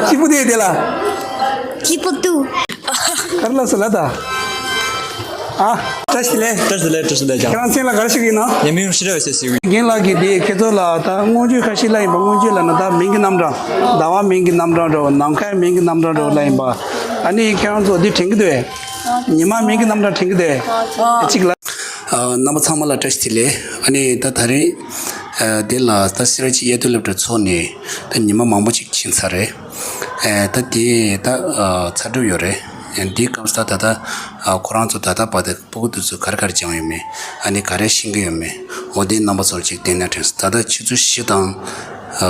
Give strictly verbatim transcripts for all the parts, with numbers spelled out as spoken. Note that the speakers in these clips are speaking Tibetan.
སྐྱིད་པོ་དེ་དེ་ལ། སྐྱིད་པོ་འདུག་ག་རེ་ལབ་སོང་ལབ་ད། ཨ། བཀྲ་ཤིས་བདེ་ལེགས། བཀྲ་ཤིས་བདེ་ལེགས། བཀྲ་ཤིས་བདེ་ལེགས་ཀྱང་། ཁྱེད་རང་མཚན་ལ་ག་རེ་ཞུ་གི་ཡིན་ནམ། ངའི་མིང་ཧྲི་ར་ཟེར་ཟེར་བའི། རྒན་ལགས་ཀྱིས་དེ་ཁྱེད་ཚོ་ལ་ད་སྔོན་ཆད་ཁ་ཤས་ལབ་ཡིན་པ། སྔོན་ཆད་ལབ་ན་ད་མིང་གི་རྣམ་གྲངས། ཟླ་བ་མིང་གི་རྣམ་གྲངས་འདྲ་བོ། ནམ་མཁའི་མིང་གི་རྣམ་གྲངས་འདྲ་བོ་ལབ་ཡིན་པ། ཨ་ནི་ཁྱེད་རང་ཚོ་འདི་དྲན་གི་འདུག་གས། ཉི་མ་མིང་གི་རྣམ་གྲངས་དྲན་གི་འདུག་གས། གཅིག་ལ། ཨ། རྣམ་པ་ཚང་མ་ལ་བཀྲ་ཤིས་བདེ་ལེགས། ཨ་ནི་ད་ད་རེས་ཨ་འདི་ལ་ད་སེ་ར་བྱེས་དབྱར་དུས་སློབ་གྲྭ་ཚོགས་ནས་ད་ཉི་མ་མང་པོ་ཅིག་ཕྱིན་ཚར་རེད། ཨ་ད་དེ་ད་ཨ་ཚར་གྲབས་ཡོད་རེད། ཨ་འདིའི་སྐབས་སུ་ད་ད་ལྟ་ཨ་ཁོ་རང་ཚོ་ད་ལྟ་བར་དུ་སྤུ་གུ་དེ་ཚོ་ག་རེ་ག་རེ་སྦྱངས་ཡོད་མེད། ཨ་ནི་ག་རེ་ཤེས་ཀྱི་ཡོད་མེད། འོ་དེ་རྣམ་པ་ཚོར་ཅིག་བསྟན་ན་དྲན་སོང་། ད་ལྟ་ཆུ་ཚོད་བཞི་དང་ཨ་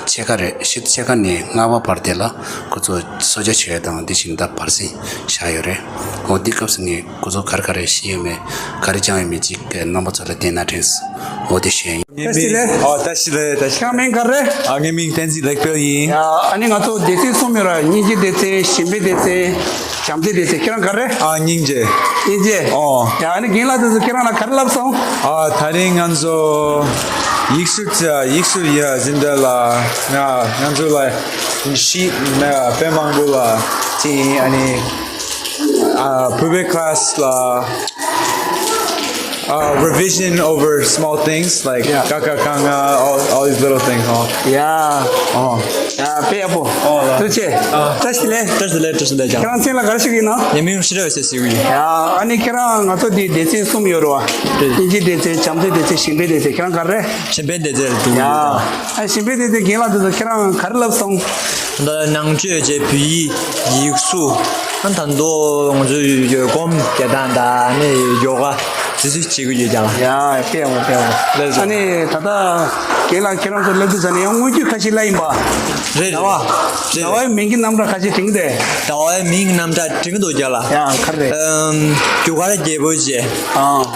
ཕྱེད་ཀ་རེད། བཞི་ཕྱེད་ཀ་ནས་ལྔ་པ་བར་དེ་ལ་ཁོ་ཚོ་གསོལ་ཇ་མཆོད་ཡ་དང་དེ་བཞིན་ད་བར་གསེང་བཞག་ཡོད་རེད། འོ་དེ་སྐབས་སུ་ངས་ཁོ་ཚོ་ག་རེ་ག་རེ་ཤེས་ཡོད་མེད། ག་རེ་སྦྱངས་ཡོད་མེད་ཅིག་རྣམ་པ་ཚོ་ལ་བསྟན་ན་དྲན་སོང་། འོ་དེ་ཞུ་ཡ་ཡིན། བཀྲ་ཤིས་བདེ་ལེགས། ཨོ། བཀྲ་ཤིས་བདེ་ལེགས། བཀྲ་ཤིས། ཁྱེད་རང་མིང་ག་རེ་རེད། ཨ། ངའི་མིང་བསྟན་འཛིན་ལེགས་དཔལ་ཡིན། ཡ། ཨ་ནི་ང་ཚོ་སྡེ་ཚན་གསུམ་ཡོད་ར། སྙིང་རྗེའི་སྡེ་ཚན། གཞན་ཕན་སྡེ་ཚན། བྱམས་བརྩེའི་སྡེ་ཚན། ཁྱེད་རང་ག་རེ་རེད། ཨ། སྙིང་རྗེ། སྙིང་རྗེ། ཨོ། ཡ། ཨ་ནི་རྒན་ལགས་དེ་ཚོ་ཁྱེད་རང་ལ་ག་རེ་ལབ་སོང་། ཨ། ད་རིང་ང་ཚོ་ཡིག་གཟུགས་ཡིག་གཟུགས་ཡ་ཟིན་འདྲ་ལ་ང་ང་ཚོ་ལ་ཤི་ན་དཔེ་མང་པོ་ལ་ཅིག་ཨ་ནི། ཨ། བོད་པའི་ཁ་ལ་ཨ། revision over small things like Yeah. ཀ་ཁ་ག་ང་། all, all these little things, ཨོ། Yeah. ཨོ། ཡ། དཔེ་ཡག་པོ། ཨོ་ལགས། ཐུགས་རྗེ་ཆེ། ཨ། བཀྲ་ཤིས་བདེ་ལེགས། བཀྲ་ཤིས་བདེ་ལེགས། བཀྲ་ཤིས་བདེ་ལེགས། ཁྱེད་རང་མཚན་ལ་ག་རེ་ཞུ་གི་ཡིན་ནམ། ངའི་མིང་ཧྲི་ར་ཟེར་ཟེར་བའི། ཡ། ཨ་ནི་ཁྱེད་རང་ང་ཚོ་འདི་སྡེ་ཚན་གསུམ་ཡོད་རེད་བ། སྙིང་རྗེའི་སྡེ་ཚན། བྱམས་བརྩེའི་སྡེ་ཚན། གཞན་ཕན་སྡེ་ཚན། ཁྱེད་རང་ག་རེ་རེད། གཞན་ཕན་སྡེ་ཚན་ལ་འགྲོ་གི་ཡོད། ཡ། ཨ། གཞན་ཕན་སྡེ་ཚན་རྒན་ལགས་དེ་ཚོ་ཁྱེད་རང་ག་རེ་ལབ་སོང་། ད་ནང་ཆོས་བྱས། བོད་ཡིག། ཡིག་གཟུགས། ཨ། ད་དུང་ང་ཚོའི་སྒོམ་རྒྱག་སྟངས་དང་ནི་ཡོ་ག་དེ་ཚོ་བྱེད་ཀྱི་ཡོད་ཀྱང་། ཡ། དཔེ་ཡག་པོ། དཔེ་ཡག་པོ། ལགས་སོ། ཨ་ནི་ད་ལྟ་རྒན་ལགས་ཁྱེད་རང་ཚོ་སླེབས་དུས་ཙ་ནས་ཡང་སྔོན་རྒྱུག་ཁ་ཤས་ལབ་ཡིན་པ། རེད། ཟླ་བ། རེད། ཟླ་བའི་མིང་གི་རྣམ་གྲངས་ཁ་ཤས་དྲན་གྱི་འདུག་ཟླ་བའི་མིང་གི་རྣམ་གྲངས་དྲན་གྱི་འདུག་རྒན་ལགས། ཡ། ག་རེ་རེད། ཨམ། རྒྱུ་སྐར་རྒྱལ་པོ་བྱས། ཨ།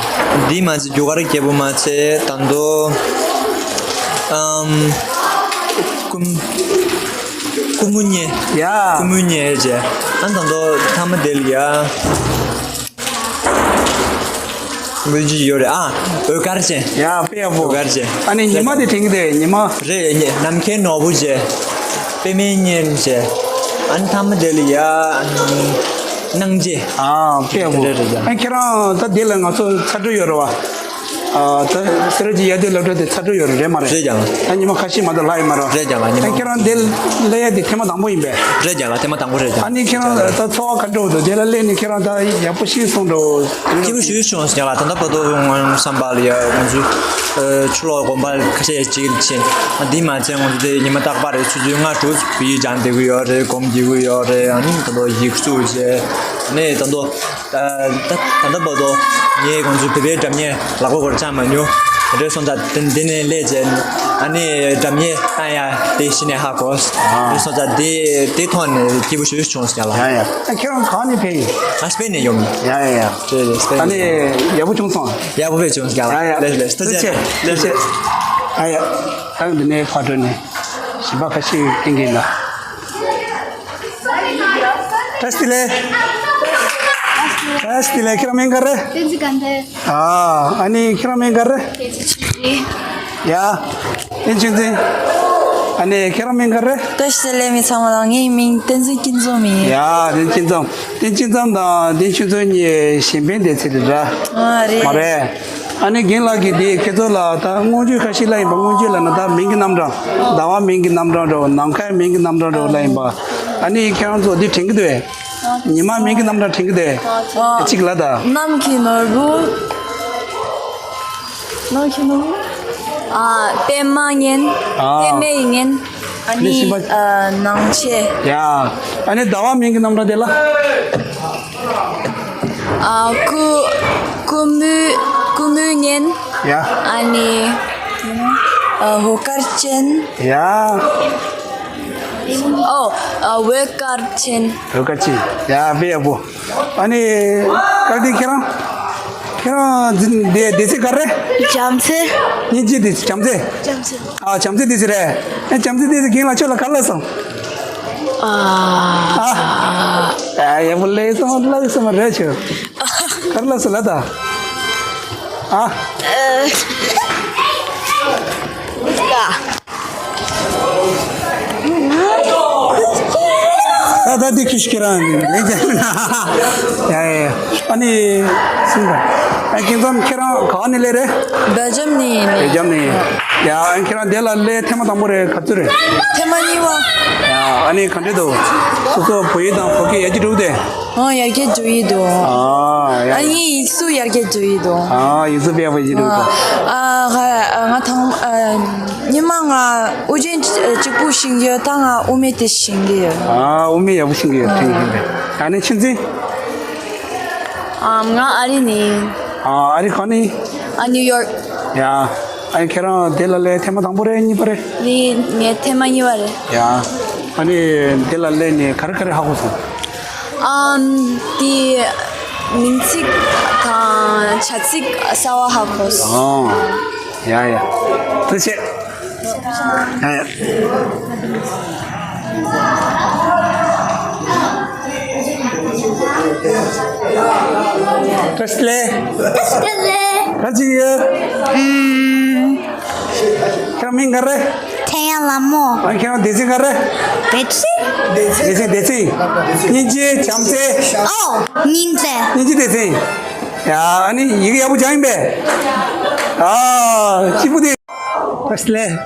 འདི་མ་ཚད་རྒྱུ་སྐར་རྒྱལ་པོ་མ་ཚད་ད་དུང་། ཨམ། ཀུམ། ཀུ་མུ་ཉེ། ཡ། ཀུ་མུ་ཉེ་བྱས། ཨ། ད་དུང་ཐ་མ་དེ་ལ་ཡ། མུ་ཇི་ཡོད་རེད། ཨ། འོད་དཀར་ཅན། ཡ། དཔེ་ཡག་པོ། འོད་དཀར་ཅན། ཨ་ནི་ཉི་མ་དེ་དྲན་གྱི་འདུག་ཉི་མ། རེད། ནམ་མཁའི་ནོར་བུ་བྱས། པད་མའི་གཉེན་བྱས། ཨ་ནི་ཐ་མ་དེ་ལ་ཡ། སྣང་བྱེད། ཨ། དཔེ་ཡག་པོ། རེད་རེད། ཨ། ཁྱེད་རང་ད་དེ་ལ་ང་ཚོ་ཚར་གྲབས་ཡོད་རེད་བ། ཨ། ད་སེ་ར་བྱེས་དབྱར་དུས་སློབ་གྲྭ་དེ་ཚར་གྲབས་ཡོད་རེད་མ་རེད། རེད་རྒན་ལགས། ཨ། ཉི་མ་ཁ་ཤས་མ་གཏོགས་ལྷག་ཡོད་མ་རེད། རེད་རྒན་ལགས། ཉི་མ། ཨ། ཁྱེད་རང་དེ་སླེབས་ཡ་དེ་ཐེངས་མ་དང་པོ་ཡིན་པས། རེད་རྒན་ལགས། ཐེངས་མ་དང་པོ་རེད་རྒན་ལགས། ཨ་ནི་ཁྱེད་རང་ད་ཚོར་བ་ག་འདྲ་འདུག་དེ་ལ་སླེབས་ནས་ཁྱེད་རང་ད་ཡག་པོ་ཤེས་སོང་འགྲོ། སྐྱིད་པོ་ཞེ་པོ་བྱུང་སོང་རྒན་ལགས། ད་ལྟ་བར་དུ་ང་བསམ་པ་ལ་ཡ་ང་ཚོའི་ཨ་ཕྱི་ལོགས་དགོན་པ་ཁ་ཤས་ཅིག་ཕྱིན། ཨ། འདི་མ་ཚད་ང་ཚོ་དེ་ཉི་མ་རྟག་པར་ཆུ་ཚོད་ལྔ་དྲུག་བོད་ཡིག་སྦྱང་བསྡད་ཀྱི་ཡོད་རེད། སྒོམ་བསྡད་ཀྱི་ཡོད་རེད། ཨ་ནི་ད་དུང་ཡིག་གཟུགས་བྱས། ཨ་ནི་ད་དུང་ད་ད་ལྟ་བར་དུ་ངས་ང་ཚོའི་བོད་པའི་སྒྲ་སྙན་ལག་པ་སྐོར་བཅངས་མ་མྱོང་། དེ་འདྲ་སོང་ཙང་དེ་འདི་ནས་སླེབས་རྗེས་ཨ་ནི་སྒྲ་སྙན་བཏང་ཡ་དེ་གཞི་ནས་ཧ་གོ། ཨ། དེ་སོང་ཙང་དེ་དེ་ཐོག་ནས་སྐྱིད་པོ་ཞེ་པོ་བྱུང་སོང་ལགས། ཡ་ཡ། ཨ། ཁྱེད་རང་གང་ནས་ཕེབས་ཡིན། ང་སྤེན་ནས་ཡོང་། ཡ་ཡ་ཡ། རེད་རེད། སྤེན་ནས། ཨ་ནི་ཡག་པོ་བྱུང་སོང་། ཡག་པོ་དཔེ་བྱུང་སོང་ལགས། ཡ་ཡ། ལགས་ལགས། ཐུགས་རྗེ་ཆེ། ལགས་ལགས། ཨ་ཡ། ད་འདི་ནས་ཕར་འགྲོ་ནས་གཞན་པ་ཁ་ཤས་བསྟན་གྱི་ཡིན་ལགས། བཀྲ་ཤིས་བདེ་ལེགས། བཀྲ་ཤིས་བདེ་ལེགས། ཁྱེད་རང་མིང་ག་རེ། བསྟན་འཛིན་དགའ་ལྡན། ཨ། ཨ་ནི་ཁྱེད་རང་མིང་ག་རེ། བསྟན་འཛིན་ཆོས་སྒྲོན། ཡ། བསྟན་ཆོས་འཛིན། ཨ་ནི་ཁྱེད་རང་མིང་ག་རེ། བཀྲ་ཤིས་བདེ་ལེགས། མི་ཚང་མ་ལ་ངའི་མིང་བསྟན་འཛིན་སྐྱིད་འཛོམས་ཡིན། ཡ། བསྟན་སྐྱིད་འཛོམས། བསྟན་སྐྱིད་འཛོམས་དང་བསྟན་ཆོས་འཛིན་གཉིས་གཞན་ཕན་སྡེ་ཚན་རེད་འདྲ། ཨ། རེད། མ་རེད། ཨ་ནི་རྒན་ལགས་ཀྱིས་དེ་ཁྱེད་ཚོ་ལ་ད་སྔོན་ཆད་ཁ་ཤས་ལབ་ཡིན་པ། སྔོན་ཆད་ལབ་ན་ད་མིང་གི་རྣམ་གྲངས། ཟླ་བ་མིང་གི་རྣམ་གྲངས་འདྲ་བོ། ནམ་མཁའི་མིང་གི་རྣམ་གྲངས་འདྲ་བོ་ལབ་ཡིན་པ། ཨ་ནི་ཁྱེད་རང་ཚོ་འདི་དྲན་གྱི་འདུག་གས། ཉི་མ་མིང་གི་རྣམ་གྲངས་དྲན་གྱི་འདུག་གས། ཨ། གཅིག་ལབ་ད། ནམ་མཁའི་ནོར་བུ། ནམ་མཁའི་ནོར་བུ། ཨ། པད་མ་གཉེན། ཨ། པད་མའི་གཉེན། ཨ་ནི། ཨ་ནི་གཞན་པ། ཨ། སྣང་བྱེད། ཡ། ཨ་ནི་ཟླ་བ་མིང་གི་རྣམ་གྲངས་དེ་ལ། ཨ། ཀུ། ཀུ་མུ། ཀུ་མུ་གཉེན། ཡ། ཨ་ནི། ཨ། འོད་དཀར་ཅན། ཡ། ཨོ། ཨ། འོད་དཀར་ཅན། འོད་དཀར་ཅན། ཡ། དཔེ་ཡག་པོ། ཨ་ནི། དཀར་ལྡན་ཁྱེད་རང་། ཁྱེད་རང་འཛིན་སྡེ་སྡེ་ཚན་ག་རེ། བྱམས་བརྩེ། སྙིང་རྗེ་སྡེ་ཚན། བྱམས་བརྩེ། བྱམས་བརྩེ། ཨ། བྱམས་བརྩེ་སྡེ་ཚན་རེད། ཨ། བྱམས་བརྩེ་སྡེ་ཚན་རྒན་ལགས་ཁྱོད་ལ་ག་རེ་ལབ་སོང་། ཨ། ཨ། ཡག་པོ་ལབ་སོང་། ལབ་སོང་མ་རེད་ཁྱོད། ག་རེ་ལབ་སོང་ལབ་ད། ཨ། ཨ། ད་འདི་ཁྱི་ཤི་ཁྱེད་རང་ལས་ཀྱང་ཡ་ཡ་ཡ། ཨ་ནི་སུམ་པ། ཨ་ཁྱེད་ཚང་ཁྱེད་རང་ག་ནས་ལས་རེད། སྦེལ་ཇམ་ནས་ཡིན། སྦེལ་ཇམ་ནས་ཡིན། ཡ་ཨ་ཁྱེད་རང་འདི་ལ་ལས་ཐེངས་མ་དང་པོ་རེད་ག་ཚོད་རེད། ཐེངས་མ་གཉིས་པ། ཡ་ཨ་ནི་ག་འདྲ་འདུག་སོ་སོ་བོད་ཡིག་དང་བོད་སྐད་ཡར་རྒྱས་འགྲོ་གི་འདུག་ཨོ་ཡར་རྒྱས་འགྲོ་ཡི་འདུག་ཨ་ཡ་ཨ་ཡ། ངའི་ཡིག་གཟུགས་ཡར་རྒྱས་འགྲོ་ཡི་འདུག་ཨ་ཡིག་གཟུགས་དཔེ་ཡག་པོ་ཡིན་འདུག་ཨ་ང་ཐང་ཨ། ཉི་མ་ང་དབུ་ཅན་གཅིག་པུ་ཤེས་ཀྱི་ཡོད། ད་ང་དབུ་མེད་དེ་ཤེས་ཀྱི་ཡོད། ཨ་དབུ་མེད་ཡག་པོ་ཤེས་ཀྱི་ཡོད། ཐེངས་ཤིག་རེད། ཨ་ནི་ཆུ་འཛིན། ཨ་ང་ཨ་རི་ནས་ཡིན། ཨ་ཨ་རི་གང་ནས་ཡིན། ཨ་ནིའུ་ཡོག་ཡ། ཨ་ཁྱེད་རང་འདི་ལ་སླེབས་ཐེངས་མ་དང་པོ་རེད་གཉིས་པ་རེད། ནི་ངའི་ཐེངས་མ་གཉིས་པ་རེད། ཡ། ཨ་ནི་འདི་ལ་སླེབས་ནས་ག་རེ་ག་རེ་ཧ་གོ་སོང་། ཨམ་དེ་མིང་ཚིག་དང་བྱ་ཚིག་གསར་བ་ཧ་གོ་སོང་། ཨོ། ཡ་ཡ། ཐུགས་རྗེ་ཆེ། ཡ་ཡ། བཀྲ་ཤིས་བདེ་ལེགས། བཀྲ་ཤིས་བདེ་ལེགས། ག་ཅི་ཡོད། ཨུམ། ཁྱེད་རང་མིང་ག་རེ། ཐན་ཡ་ལ་མོ། ཨ་ཁྱེད་རང་སྡེ་ཚན་ག་རེ། སྡེ་ཚན། སྡེ་ཚན་སྡེ་ཚན། སྙིང་རྗེ་བྱམས་བརྩེ། ཨོ། སྙིང་རྗེ། སྙིང་རྗེ་སྡེ་ཚན། ཡ་ཨ་ནི་ཡི་གེ་ཡག་པོ་སྦྱངས་ཡིན་པས། ཨ་སྐྱིད་པོ་དེ། བཀྲ་ཤིས་བདེ་ལེགས།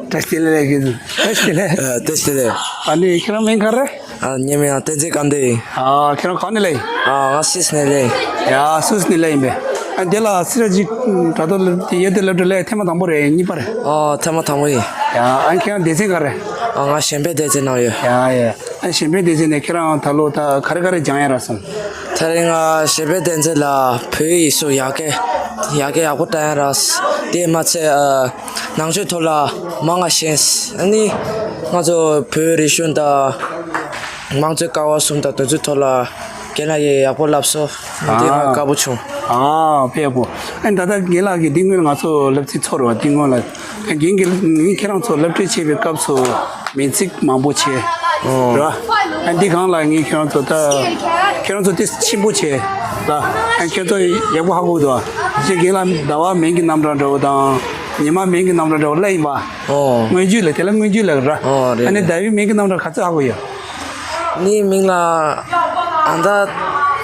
བཀྲ་ཤིས་བདེ་ལེགས། བཀྲ་ཤིས་བདེ་ལེགས། ཨ་བཀྲ་ཤིས་བདེ་ལེགས། ཨ་ནི་ཁྱེད་རང་མིང་ག་རེ། ཨ་ངའི་མིང་ལ་བསྟན་འཛིན་དཀར་འདོད་ཡིན། ཨ་ཁྱེད་རང་གང་ནས་སླེབས་ཡིན། ཨ་ང་སུད་སི་ནས་སླེབས་ཡིན། ཡ་སུད་སི་ནས་སླེབས་ཡིན་པས། ཨ་འདི་ལ་སི་ར་ཇི་དྲ་ཐོག་ཡུལ་དུ་སླེབས་འགྲོ་སླེབས་ཐེངས་མ་དང་པོ་རེད་གཉིས་པ་རེད། ཨ་ཐེངས་མ་དང་པོ་ཡིན། ཡ་ཨ་ཁྱེད་རང་སྡེ་ཚན་ག་རེ། ཨ་ང་གཞན་ཕན་སྡེ་ཚན་ནང་ཡོད། ཡ་ཡ། ཨ་གཞན་ཕན་སྡེ་ཚན་ནས་ཁྱེད་རང་ད་ལོ་ད་ག་རེ་ག་རེ་སྦྱང་ཡ་རག་སོང་། ད་རེས་ང་གཞན་ཕན་སྡེ་ཚན་ལ་བོད་ཡིག་སོགས་ཡག་གེ་ཡག་གེ་ཡག་པོ་བཏང་ཡ་རག་དེ་མ་ཚད་ཨ་ནང་ཆོས་ཐོག་ལ་མང་ང་ཤེས། ཨ་ནི་ང་ཚོ་བོད་རིག་གཞུང་དང་དམངས་གཙོའི་ཀ་བ་གསུམ་དང་དེ་ཚོའི་ཐོག་ལ་རྒན་ལགས་ཀྱིས་ཡག་པོ་བསླབ་སོང་། དེ་ང་ཨ། དགའ་པོ་བྱུང་། ཨ་དཔེ་ཡག་པོ། ཨ་ནི་ད་ལྟ་རྒན་ལགས་ཀྱིས་འདི་སྔོན་ང་ཚོ་བསླབ་ཚིགས་ཚོར་བ་འདི་སྔོན་ལ། རྒན་གྱིས་ངས་ཁྱེད་རང་ཚོ་སློབ་ཁྲིད་བྱེད་པའི་སྐབས་སུ་མིང་ཚིག་མང་པོ་བྱས། ཨོ། རེད་བ། ཨ་འདི་སྒང་ལ་ངས་ཁྱེད་རང་ཚོ་ད་ཁྱེད་རང་ཚོ་དེ་ཆེན་པོ་བྱས་ལ། ཨ་ཁྱེད་ཚོ་ཡག་པོ་ཧ་གོ་འདུག་བ། ཅེས་རྒན་ལགས་ཟླ་བ་མིང་གི་རྣམ་གྲངས་འདྲ་བོ་དང་ཉི་མ་མིང་གི་རྣམ་གྲངས་འདྲ་བོ་སླབ་ཡིན་པ། ཨོ། སྔོན་འཇུག་ལ་དེ་ལ་སྔོན་འཇུག་ལ་རེད་བ། ཨོ་རེད། ཨ་ནི་ཟླ་བའི་མིང་གི་རྣམ་གྲངས་ག་ཚོད་ཧ་གོ་ཡོད། ངའི་མིང་ལ་ཨ་མདའ་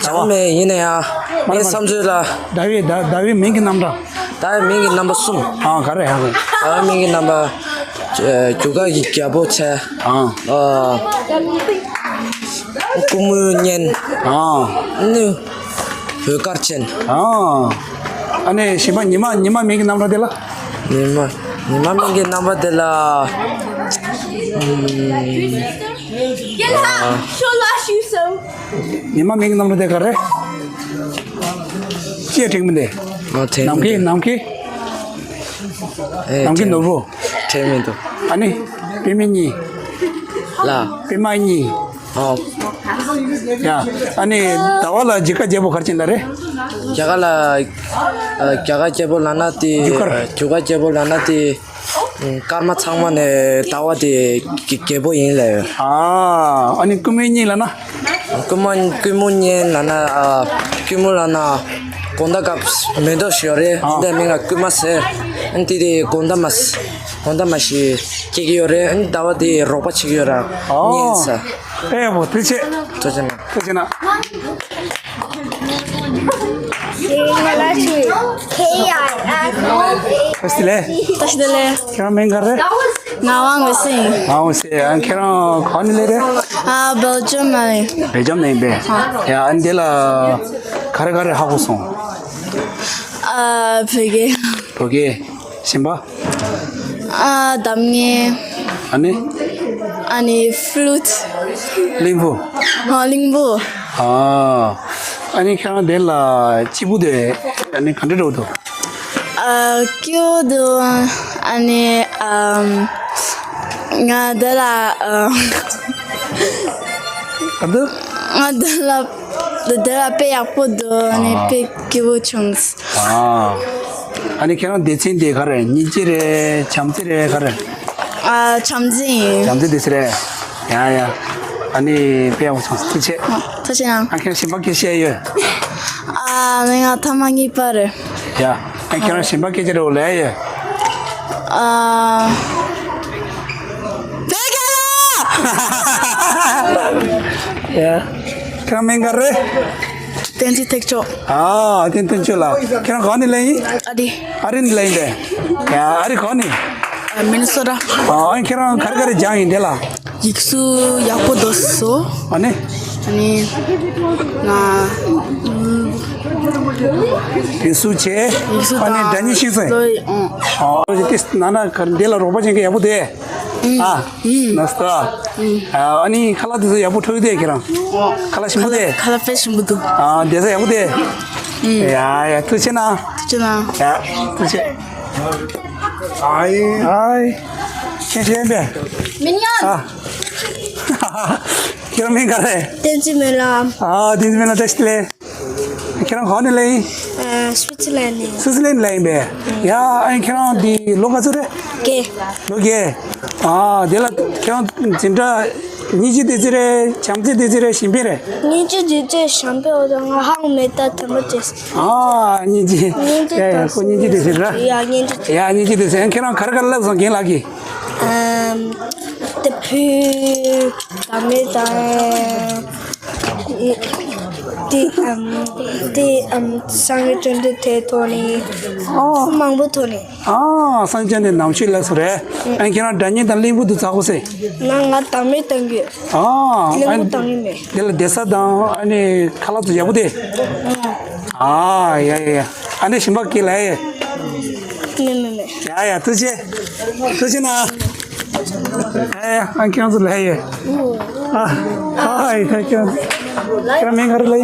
ཅང་མེད། ཡིན་ན་ཡང་ངའི་བསམ་ཚུལ་ལ། ཟླ་བའི་ཟླ་ཟླ་བའི་མིང་གི་རྣམ་གྲངས། ཟླ་བའི་མིང་གི་རྣམ་པ་གསུམ། ཨ་ག་རེ་ཧ་གོ། ཟླ་བའི་མིང་གི་རྣམ་པ། ཨ་རྒྱུ་སྐར་གྱི་རྒྱལ་པོ་བྱས། ཨ། ཨ། ཀུ་མུད་གཉན། ཨ། ནི། བོད་སྐར་ཅན། ཨ། ཨ་ནི་གཞན་པ་ཉི་མ་ཉི་མ་མིང་གི་རྣམ་གྲངས་དེ་ལ། ཉི་མ་ཉི་མ་མིང་གི་རྣམ་པ་དེ་ལ། ཨུམ། རྒན་ལགས། ཤོ་ལ་ཞུ་སོང་། ཉི་མ་མིང་གི་རྣམ་གྲངས་དེ་ག་རེ། ཅེས་དྲན་མི་འདུག་ཨ་དྲན་མི་འདུག་ནམ་མཁའི་ནམ་མཁའི། ཨེ་ནམ་མཁའི་དྲན་ནོར་བུ། དྲན་མི་འདུག་ཨ་ནི། པད་མ་གཉིས། ལ། པད་མ་གཉིས། ཨོ། ཡ། ཨ་ནི་ཟླ་བ་ལ་འཇིགས་སྐར་རྒྱལ་པོ་ག་རེ་ཅན་ལ་རེད། རྒྱ་གར་ལ། ཨ་རྒྱ་གར་རྒྱལ་པོ་ལབ་ན་དེ། རྒྱུ་སྐར། རྒྱུ་སྐར་རྒྱལ་པོ་ལབ་ན་དེ། སྐར་མ་ཚང་མ་ནས་ཟླ་བ་དེ་རྒྱལ་པོ་ཡིན་ལབ་ཡོད། ཨ་ཨ་ནི་ཀུ་མུད་གཉིས་ལབ་ན། ཀུ་མུད་ཀུ་མུད་གཉིས་ལབ་ན། ཨ་ཀུ་མུད་ལབ་ན་དགོང་དག་སྐབས་མེ་ཏོག་ཞིག་ཡོད་རེད། ཨ་དེ་མིང་ལ་ཀུ་མུད་ཟེར། ཨ་ནི་དེ་དེ་དགོང་དག་མ་དགོང་དག་མ་ཞིག་སྐྱེ་གི་ཡོད་རེད། ཨ་ནི་ཟླ་བ་དེ་རོགས་པ་བྱེད་ཀྱི་ཡོད་ར། ཨོ། གཉིས་ཟེར། ཨེ་བོ་ཐུགས་རྗེ་ཆེ། ཐུགས་རྗེ་གནང་། ཐུགས་རྗེ་གནང་། ཁྱེད་རང་མིང་ག་རེ། ང་དབང་འོད་ཟེར་ཡིན། དབང་འོད་ཟེར། ཨ་ཁྱེད་རང་ག་ནས་སླེབས་རེད། ཨ་སྦེལ་ཇམ་ནས་ཡིན། སྦེལ་ཇམ་ནས་ཡིན་པས། ཡ་ཨ་འདི་ལ་ག་རེ་ག་རེ་ཧ་གོ་སོང་། ཨ་བོད་སྐད། བོད་སྐད། གཞན་པ། ཨ་གདམས་ངག་ཨ་ནི། ཨ་ནི་ཕུ་ལུད། གླིང་བུ། ཨ་གླིང་བུ། ཨ། ཨ་ནི་ཁྱེད་རང་དེ་ལ་སྐྱིད་པོ་དེ་ཨ་ནི་ག་འདྲ་འགྲོ་འདུག་ཨ་སྐྱིད་པོ་འདུག་ཨ་ནི་ཨམ། ང་དེ་ལ་ཨ། ག་འདུག་ང་དེ་ལ། དེ་ལ་དཔེ་ཡག་པོ་འདུག་ཨ་ནི་ཨ། དཔེ་སྐྱིད་པོ་བྱུང་། ཨ། ཨ་ནི་ཁྱེད་རང་སྡེ་ཚན་དེ་ག་རེ། སྙིང་རྗེ་རེད། བྱམས་བརྩེ་རེད། ག་རེ། ཨ་བྱམས་བརྩེ་ཡིན། བྱམས་བརྩེ་སྡེ་ཚན་རེད། ཡ་ཡ། ཨ་ནི་དཔེ་ཡག་པོ་བྱུང་། ཐུགས་རྗེ་ཆེ། ཐུགས་རྗེ་གནང་། ཨ་ཁྱེད་རང་གཞན་པ་སྐད་བཤད་ཡོད། ཨ་ནི་ང་ཐེངས་མ་གཉིས་པ་རེད། ཡ། ཨ་ཁྱེད་རང་གཞན་པ་སྐད་ཆ་རེ་བ་ལབ་ཡོད། ཨ། བོད་སྐད་ལ། ཁྱེད་རང་མིང་ག་རེ། བསྟན་འཛིན་ཐེག་མཆོག་ཨ། བསྟན་བསྟན་ཆོས་ལགས། ཁྱེད་རང་གང་ནས་སླེབས་ཡིན། ཨ་རི། ཨ་རི་ནས་སླེབས་ཡིན་པས། ཡ། ཨ་རི་གང་ནས། མི་ནི་སོ་ཊ། ཨ། ཨ་ནི་ཁྱེད་རང་ག་རེ་ག་རེ་སྦྱངས་ཡིན་དེ་ལ། ཡིག་གཟུགས་ཡག་པོ་འདུག་སོ། ཨ་ནི། ཨ་ནི། ང་ཡིག་གཟུགས་བྱས། ཡིག་གཟུགས་ཨ་ནི་དང་སྒྲ་སྙན་ཤེས་སོང་། ཨ། ཨ་ནི་ཏིས་ན་ན་ག་རེ་འདི་ལ་རོགས་པ་བྱེད་མཁན་ཡག་པོ་དེ། ཨ། ཨུམ། ན་སྟ། ཨུམ། ཨ་ནི་ཁ་ལག་དེ་ཚོ་ཡག་པོ་འཁྲུ་དེ་ཁྱེད་རང་། ཨོ། ཁ་ལག་ཞིམ་པོ་དེ། ཁ་ལག་དཔེ་ཞིམ་པོ་འདུག་ཨ། དེ་ཚོ་ཡག་པོ་དེ། ཨུམ། ཡ་ཡ། ཐུགས་རྗེ་གནང་། ཐུགས་རྗེ་གནང་། ཡ། ཐུགས་རྗེ། ཨའི་ཨའི། ཁྱེད་ཆེན་པས། མི་ཉན། ཨ། ཁྱེད་རང་མིང་ག་རེ། བསྟན་འཛིན་སྨོན་ལམ། ཨ། བསྟན་འཛིན་སྨོན་ལམ། བཀྲ་ཤིས་བདེ་ལེགས། ཁྱེད་རང་གང་ནས་སླེབས་ཡིན། ཨ། སུའི་ཙི་ལན་ནས། སུའི་ཙི་ལན་ནས་སླེབས་ཡིན་པས། ཡ། ཨ་ནི་ཁྱེད་རང་འདི་ལོ་ག་ཚོད་རེད། བརྒྱད། ལོ་བརྒྱད། ཨ། དེ་ལ་ཁྱེད་རང་འཛིན་གྲྭ་སྙིང་རྗེ་སྡེ་ཚན་རེད། བྱམས་བརྩེ་སྡེ་ཚན་རེད། གཞན་ཕན་རེད། སྙིང་རྗེ་སྡེ་ཚན། བྱམས་པའི་འོ་དང་ང་ཧང་མེད་ད་དམ་པ་བྱས། ཨ། སྙིང་རྗེ། སྙིང་རྗེ། ཡ་ཡ། དང་ཁོ་སྙིང་རྗེ་སྡེ་ཚན་རེད། ཡ། སྙིང་རྗེ། ཡ། སྙིང་རྗེ་སྡེ་ཚན། ཁྱེད་རང་ག་རེ་ག་རེ་བསླབས་སོང་རྒན་ལགས་ཀྱིས། ཨམ། དེ་ཕུ་ད་མེད་ད། དེ་ཨམ། དེ་ཨམ། སངས་རྒྱས་བཅོམ་ལྡན་འདས་ཐོག་ནས། ཨོ། མང་པོ་ཐོག་ནས། ཨ། སངས་རྒྱས་ནས་ནང་ཆོས་ལ་སོ་རེད། ཨ་ནི་ཁྱེད་རང་སྒྲ་སྙན་དང་གླིང་བུ་དུ་ཚགས་པོ་ཟེར། ན་ང་དང་མེད་གཏང་རྒྱུ། ཨ། གླིང་བུ་གཏང་རྒྱུ་མེད། དེ་ལ་བསྡད་ས་དང་ཨ་ནི་ཁ་ལག་ཚོ་ཡག་པོ་དེ། ཨ། ཡ་ཡ་ཡ། ཨ་ནི་ཞིམ་པ་སྐྱེ་ལ་ཡ། མེད་མེད་མེད། ཡ་ཡ། ཐུགས་རྗེ། ཐུགས་རྗེ་གནང་། ཨ་ཡ། ཨ། ཁྱེད་ཚོ་ལ་ཡ། ཨ། ཨ་ཡ། ཁྱེད་ཁྱེད་མིང་ག་རེ་ལ་ཡ།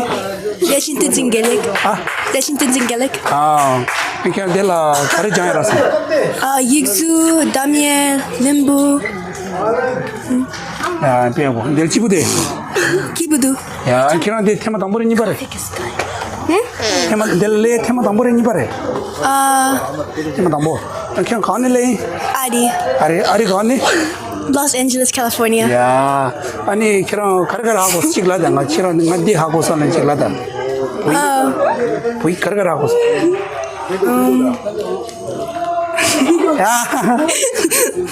བཀྲ་ཤིས་བསྟན་འཛིན་དགེ་ལེགས། ཨ། བཀྲ་ཤིས་བསྟན་འཛིན་དགེ་ལེགས། ཨ། ཁྱེད་འདི་ལ་ག་རེ་སྦྱངས་ཡོད་ར་སོང་། ཨ། ཡིག་གཟུགས། གཏམ་ཡན། གླིང་བུ། ཨ། དཔེ་ཡག་པོ། འདིར་སྐྱིད་པོ་དེ། སྐྱིད་པོ་འདུག་ཡ། ཁྱེད་རང་འདི་ཐེངས་མ་དང་པོ་རེད། གཉིས་པ་རེད། ཧུམ། ཐེངས་མ་འདི་ལ་སླེབས་ཐེངས་མ་དང་པོ་རེད། གཉིས་པ་རེད། ཨ། ཐེངས་མ་དང་པོ། ཁྱེད་རང་གང་ནས་སླེབས་ཡིན། ཨ་རི། ཨ་རི། ཨ་རི་གང་ནས། Los Angeles, California. ཡ། ཨ་ནི་ཁྱེད་རང་ག་རེ་ག་རེ་ཧ་གོ་སོང་། གཅིག་ལབ་དང་། ང་ཁྱེད་རང་ང་འདི་ཧ་གོ་སོང་ལབ་གཅིག་ལབ་དང་། བོད་ཡིག་ཨ། བོད་ཡིག་ག་རེ་ག་རེ་ཧ་གོ་སོང་།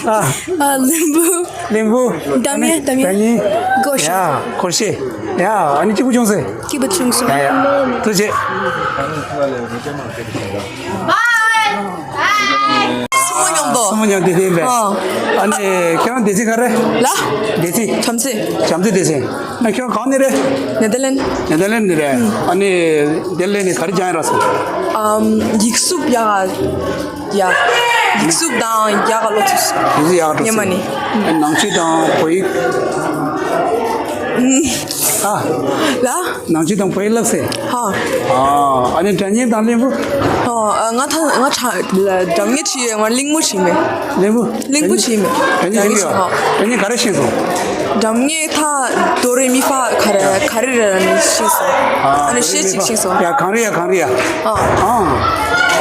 ཨ། ཨ། གླིང་བུ། གླིང་བུ། གཏམ་ཡན། གཏམ་ཡན། གཏམ་ཡན། སྒོར་གཞས། ཡ། སྒོར་གཞས། ཡ། ཨ་ནི་སྐྱིད་པོ་བྱུང་སོང་། སྐྱིད་པོ་བྱུང་སོང་། ཡ་ཡ། ཐུགས་རྗེ་ཆེ། སྲུ་མོ་མཉམ་དུ། སྲུ་མོ་མཉམ་དུ་བསྡད་པས། ཨ། ཨ་ནི་ཁྱེད་རང་སྡེ་ཚན་ག་རེ། ལ། སྡེ་ཚན། བྱམས་བརྩེ། བྱམས་བརྩེ་སྡེ་ཚན། ཨ། ཁྱེད་རང་གང་ནས་རེད། ནེ་དར་ལེན། ནེ་དར་ལེན་ནས་རེད། ཨ་ནི་དེར་སླེབས་ནས་ག་རེ་སྦྱངས་ཡོད་ར་སོང་། ཨམ། ཡིག་གཟུགས་ཡག་ཡ། ཡིག་གཟུགས་དང་ཡག་ག་ཀློག་ཐུབ་སོང་། ཡིག་གཟུགས་ཡག་ག་ཀློག་ཉི་མ་ནི། ཨ། ནང་ཆོས་དང་བོད་ཡིག་ཨ། ལ། ནང་ཆོས་དང་བོད་ཡིག་བསླབས་སོང་། ཧ། ཨ། ཨ་ནི་སྒྲ་སྙན་དང་གླིང་བུ། ཨ། ང་ད་ང་ད་སྒྲ་སྙན་བྲིས། ང་གླིང་བུ་བྲིས་མེད། གླིང་བུ། གླིང་བུ་བྲིས་མེད། སྒྲ་སྙན་ཤེས་ཀྱི་ཡོད། སྒྲ་སྙན་ག་རེ་ཤེས་སོང་། སྒྲ་སྙན་ད་དོ་རེ་མི་ཕ་ག་རེ་ག་རེ་རེ་ནི་ཤེས་སོང་། ཨ། ཨ་ནི་གཞས་གཅིག་ཤེས་སོང་། ཡ། གངས་རི་ཡ། གངས་རི་ཡ། ཨ། ཨ།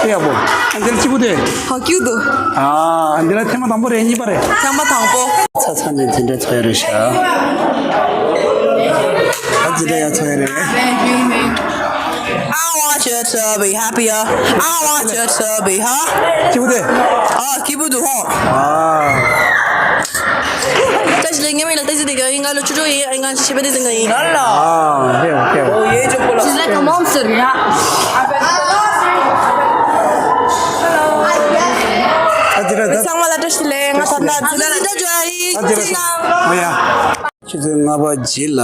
དེ་ཡག་པོ། ཨ། འདི་ལ་སྐྱིད་པོ་དེ། ཧ། སྐྱིད་འདུག་ཨ། འདི་ལ་ཐེངས་མ་དང་པོ་རེད། གཉིས་པ་རེད། ཐེངས་མ་དང་པོ། ཚ་ཚ་ནས་འཛིན་གྲྭ་ཚོགས་ཡ་རེད་ཤག་ཨ། འཛིན་གྲྭ་ཡ་ཚོགས་ཡ་རེད། I want you to be happier. I want you to be her. སྐྱིད་པོ་དེ། ཨ། སྐྱིད་པོ་འདུག་ཧོ། ཨ། བཀྲ་ཤིས་བདེ་ལེགས། ངའི་མིང་ལ་བསྟན་འཛིན་བདེ་སྐྱིད་ཡིན། ང་ལོ་བཅུ་དྲུག་ཡིན། ང་བྱིས་པའི་སྡེ་ཚན་ནས་ཡིན། ཨ། ལེའོ་ལེའོ། She's like a monster, yeah. ཚང་མ་ལ་བཀྲ་ཤིས་བདེ་ལེགས། ང་ད་ལྟ་འཛིན་གྲྭ་འཛིན་གྲྭ་འཇོག་ཡ་ཡིན། ཨ། ཡ། ཆུ་ཚོད་ལྔ་པ་རྗེས་ལ།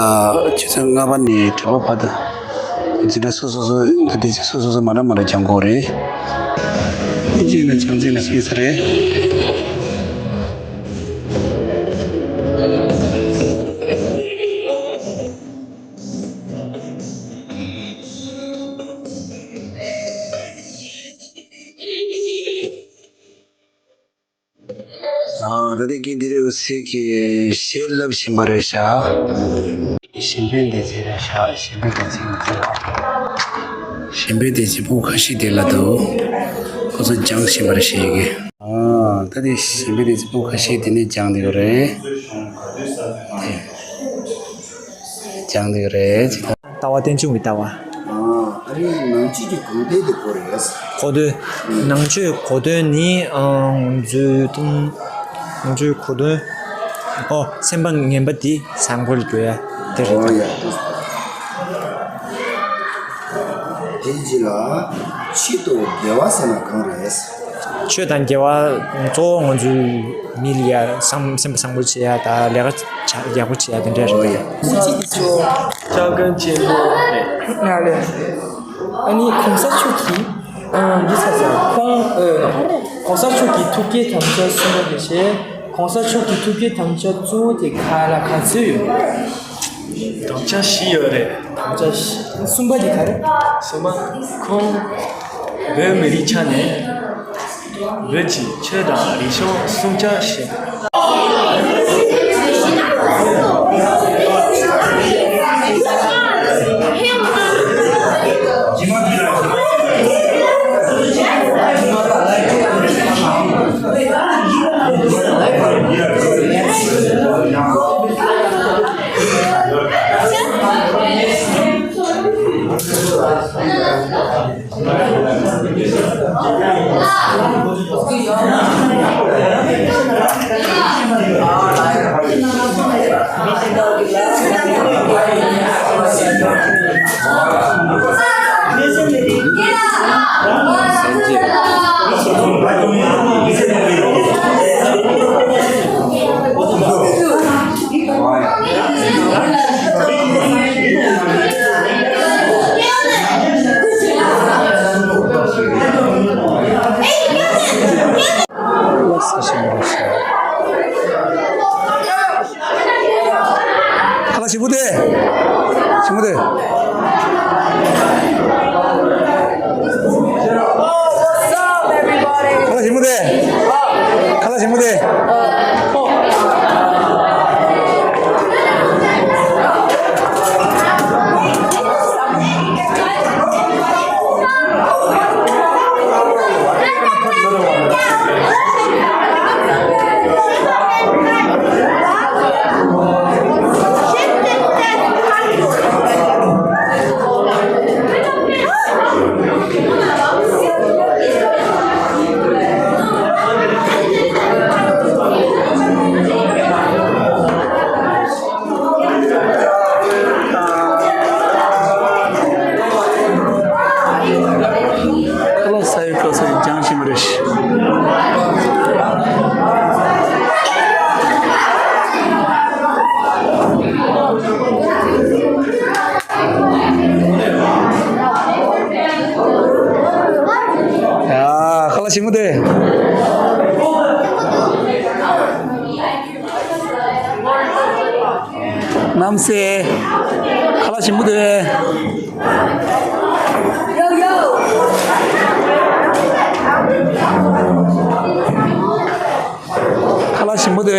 ཆུ་ཚོད་ལྔ་པ་ནས་དྲུག་པ་བར་དུ། འཛིན་གྲྭ་སོ་སོ་སོ་སྡེ་ཚན་སོ་སོ་སོ་མ་འདྲ་མ་འདྲ་སྦྱང་དགོས་རེད། ཨིན་ཇི་ནས་སྦྱང་ཚིག་ལ་ཤེས་ས་རེད། ཨ། ད་ལྟའི་དགེ་འདུན་རིན་པོ་ཆེ་གིས་གཞས་བསླབ་བཞིན་པ་རེད་ཤག་གཞན་ཕན་སྡེ་ཚན་རེད་ཤག་གཞན་ཕན་སྡེ་ཚན་གྱི་ཚོགས། གཞན་ཕན་སྡེ་ཚན་སྤུ་གུ་ཁ་ཤས་དེ་ལ་འདུག་ཁོ་ཚོ་སྦྱང་བཞིན་པ་རེད་ཤག་ཡི་གེ། ཨ། ད་ལྟའི་གཞན་ཕན་སྡེ་ཚན་སྤུ་གུ་ཁ་ཤས་དེ་ནས་སྦྱང་བསྡད་ཡོད་རེད། སྦྱང་བསྡད་ཡོད་རེད། ལྟ་བ་རྟེན་འབྱུང་གི་ལྟ་བ། ཨ། ཨ་རིའི་ནང་ཆོས་ཀྱི་གོང་འཕེལ་དེ་གོ་རེད། གོ་དོན། ནང་ཆོས་གོ་དོན་ནི། ཨ། ང་ཚོའི་ཏང་། ང་ཚོའི་གོ་དོན། ཨོ། སེམས་པ་ངན་པ་འདི་བཟང་པོར་འགྱུར་ཡ། ཨོ་ཡ། དེའི་རྗེས་ལ་ཆོས་དང་དགེ་བ་ཟེར་ན་གང་རེད། ཆོས་དང་དགེ་བ་གཙོ་བོ་ང་ཚོའི་མི་ལ་ཡ་བསམ་སེམས་པ་བཟང་པོ་བྱེད་ཡ་དང་ལས་ཀ་བྱ་ཡག་པོ་བྱེད་ཡ་དེ་འདྲ་རེད། ཨོ་ཡ། ཀུན་གྱིས་འདི་ཚོ་སྐྱབས་མགོན་ཆེན་པོ་རེད། ང་རེད། ཨ་ནི་གོང་ས་མཆོག་གིས་ཨ་འདི་ཚ་ཚ་ཁོང་ཨ་གོང་ས་མཆོག་གི་ཐུགས་བསྐྱེད་དམ་བཅའ་གསུམ་པ་དེ་བྱས། གོང་ས་མཆོག་གི་ཐུགས་བསྐྱེད་དམ་བཅའ་གཙོ་བོ་དེ་ག་ལ་ག་ཚོད་ཡོད། དམ་བཅའ་བཞི་ཡོད་རེད། དམ་བཅའ་བཞི། གསུམ་པ་དེ་ག་རེ། གསུམ་པ་ཁོང་བོད་མི་རིགས་ཆ་ནས་བོད་ཀྱི་ཆོས་དང་རིག་གཞུང་སྲུང་སྐྱོབ་བྱེད། ཁ་ལག་ཞིམ་པོ་དེ། ཞིམ་པོ་དེ། ཁ་ལག་ཞིམ་པོ་དེ། ཁ་ལག་ཞིམ་པོ་དེ། ཁ་ལག་ཟ་ཡི་སྐབས་སུ་ཡང་སྦྱང་བཞིན་པ་རེད། ཡ། ཁ་ལག་ཞིམ་པོ་དེ། གནམ་སེ། ཁ་ལག་ཞིམ་པོ་དེ། ཁ་ལག་ཞིམ་པོ་དེ།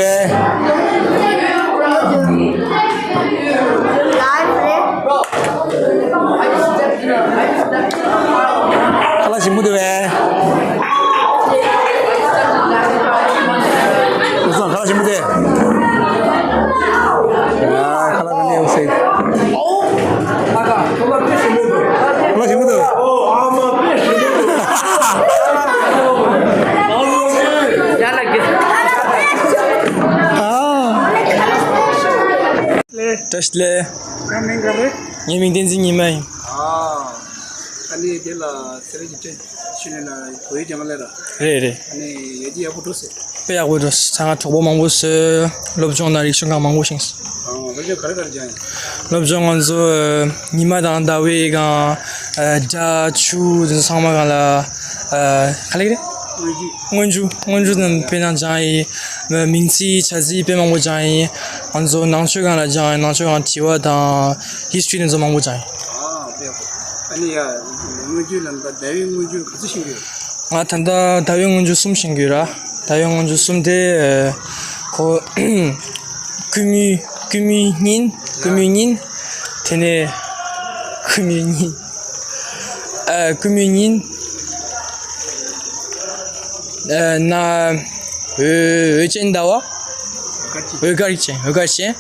ཁ་ལག་ཞིམ་པོ་དེ་བས། ཁ་ལག་ཞིམ་པོ་དེ། ཡ། ཁ་ལག་ག་ནས་ཡོད་སེ། ཁ་ལག་ཞིམ་པོ་དེ། ཨ། བཀྲ་ཤིས་བདེ་ལེགས། ཁྱེད་མིང་ག་རེ། ངའི་མིང་བསྟན་འཛིན་ཉི་མ་ཡིན། ཨ། ཨ་ནི་དེ་ལ་སེ་ར་བྱེས་ཀྱི་ཁྲལ་ཤུལ་ལ་བོད་ཡིག་སྦྱང་ལེ་ར། རེད་རེད། ཨ་ནི་ཡོད་ཀྱི་ཡག་པོ་འགྲོ་སེ། དཔེ་ཡག་པོ་འགྲོ་སེ། ང་གྲོགས་པོ་མང་པོ་བཟོས། སློབ་སྦྱོང་དང་རིག་གཞུང་སྒང་མང་པོ་ཤེས་སོང་། ཨ། སློབ་སྦྱོང་ག་རེ་ག་རེ་སྦྱང་ཡིན། སློབ་སྦྱོང་ང་ཚོ་ཉི་མ་དང་ཟླ་བའི་སྒང་། སྒྲ་ཆུ་དེ་ཚོ་ཚང་མ་སྒང་ལ། ག་ལེ་རེད། སྔོན་འཇུག་སྔོན་འཇུག་དང་དཔེ་ན་སྦྱང་ཡིན། མིང་ཚིག་བྱ་ཚིག་དཔེ་མང་པོ་སྦྱང་ཡིན། ང་ཚོ་ནང་ཆོས་སྒང་ལ་སྦྱང་ཡིན། ནང་ཆོས་སྒང་དྲི་བ་དང་ཧིས་ཊོ་རི་དེ་ཚོ་མང་པོ་སྦྱང་ཡིན། ཨ། དཔེ་ཡག་པོ། ཨ་ནི་ཡ། སྔོན་འཇུག་ལ་ད་ཟླ་བའི་སྔོན་འཇུག་ག་ཚོད་ཤེས་ཀྱི་ཡོད། ང་ད་ལྟ་ཟླ་བའི་སྔོན་འཇུག་གསུམ་ཤེས་ཀྱི་ཡོད་ར། ཟླ་བའི་སྔོན་འཇུག་གསུམ་དེ། ཁོ། ཀུ་མུད། ཀུ་མུད་ཉིན། ཀུ་མུད་ཉིན། དེ་ནས། ཀུ་མུད་ཉིན། ཨ། ཀུ་མུད་ཉིན། ཨ། ན། འོད། འོད་ཅན་ཟླ་བ། འོད་དཀར་ཅན། འོད་དཀར་ཅན།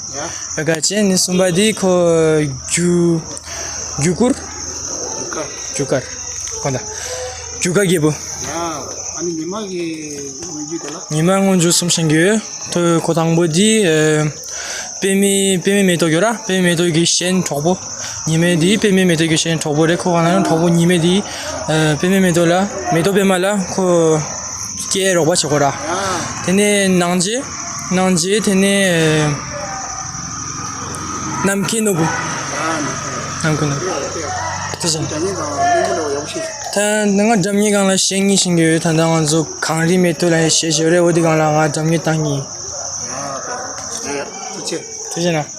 འོད་དཀར་ཅན་ནི་གསུམ་པ་དེ་ཁོ། རྒྱུ། རྒྱུ་སྐར། རྒྱུ་སྐར། ཁོ་ད། རྒྱུ་སྐར་རྒྱལ་པོ། ཡ། ཨ་ནི་ཉི་མ་གི་སྔོན་འཇུག་དེ་ལ། ཉི་མ་སྔོན་འཇུག་གསུམ་ཤེས་ཀྱི་ཡོད། ཐོ་ཁོ་དང་པོ་དེ། ཨ། པད་མའི་པད་མའི་མེ་ཏོག་ཡོད་ར། པད་མའི་མེ་ཏོག་གི་གཞན་གྲོགས་པོ། ཉི་མའི་དེ་པད་མའི་མེ་ཏོག་གི་གཞན་གྲོགས་པོ་རེད། ཁོ་ག་ན་ཡང་གྲོགས་པོ་ཉི་མའི་དེ་ཨ་པད་མའི་མེ་ཏོག་ལ་མེ་ཏོག་པད་མ་ལ་ཁོ་སྐྱེ་རོགས་པ་བྱེད་གོ་ར། དེ་ནས་ནང་རྗེས། ནང་རྗེས་དེ་ནས་ཨ་ནམ་མཁའི་ནོར་བུ། ནམ་མཁའི་ནོར་བུ། དེ་བཞིན། ད་ང་སྒྲ་སྙན་སྒང་ལ་བཤད་ངེས་ཤིག་ཡོད། ད་ལྟ་ང་ཚོ་གངས་རིའི་མེ་ཏོག་ལ་ཡང་བཤད་བཞག་རེད། འོ་དེ་སྒང་ལ་ང་སྒྲ་སྙན་བཏང་ངེས། ཐུགས་རྗེ་གནང་།